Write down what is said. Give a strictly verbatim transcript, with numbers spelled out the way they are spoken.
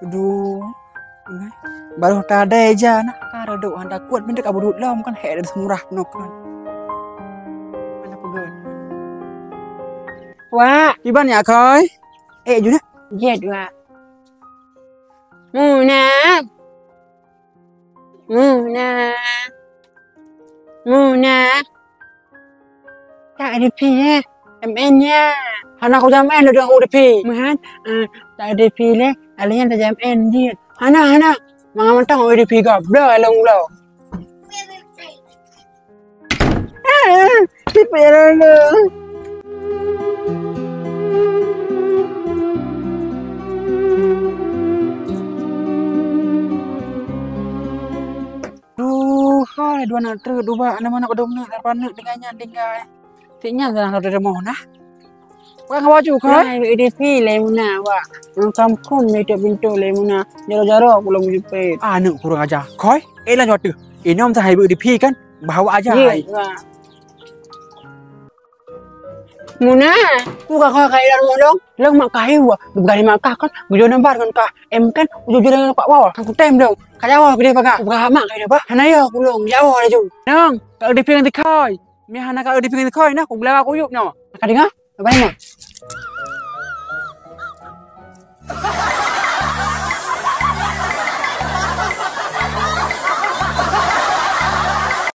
Duh. Baru tadai ja na ka reudok hana kuat, meunteuka beudôh lom kan, hék dan seumurah peunoh kan. Hana peugah. Wak. Kiban nyak, Khôi? Eh, jeuet na? Jeuet, Wak. Muna. Muna. Muna. Tak ada pi, eh. M N ya. Hana kujak M N lé, dong, ada pi. Meuhan, eh, tak ada pi lé. Alanya tak ada M N dia. Hana, hana. Mangat mantong ada pi gob. Blah, long, blah. Ah, tipe ya, long, long. Duh, hai, dua aneuk treuk, dua aneuk manok dong neuk, lapan neuk tinggai nyan tinggai. Cit nyan salah satu rumoh nah. Wak ngon baju kah? Nah, di sini lé Muna, Wak. Ngon kampung di tiep pintoe lé Muna. Jaro-jaro pulang jepit. Aneuk kurang ajar. Khôi, eh, lanjut tu. Inom sah ibu di pi kan? Bawa aja. Ye, hai. Wak. Muna, tu ka kah kai dalam ulong. Long mak kah iwa, bukan mak kah kan, gejona bar kan kah. Em kan, ujung-ujung dengan pak wawa, kan kutem dong. Ka jawa gede paga, bukan mak kah iwa, hana yo kulong, jawa laju. Nong, ka di pinggir tikai. Mi hana ka di pinggir tikai nah, ku gelawa kuyup no. Ka dengar? Apa ni, Mak?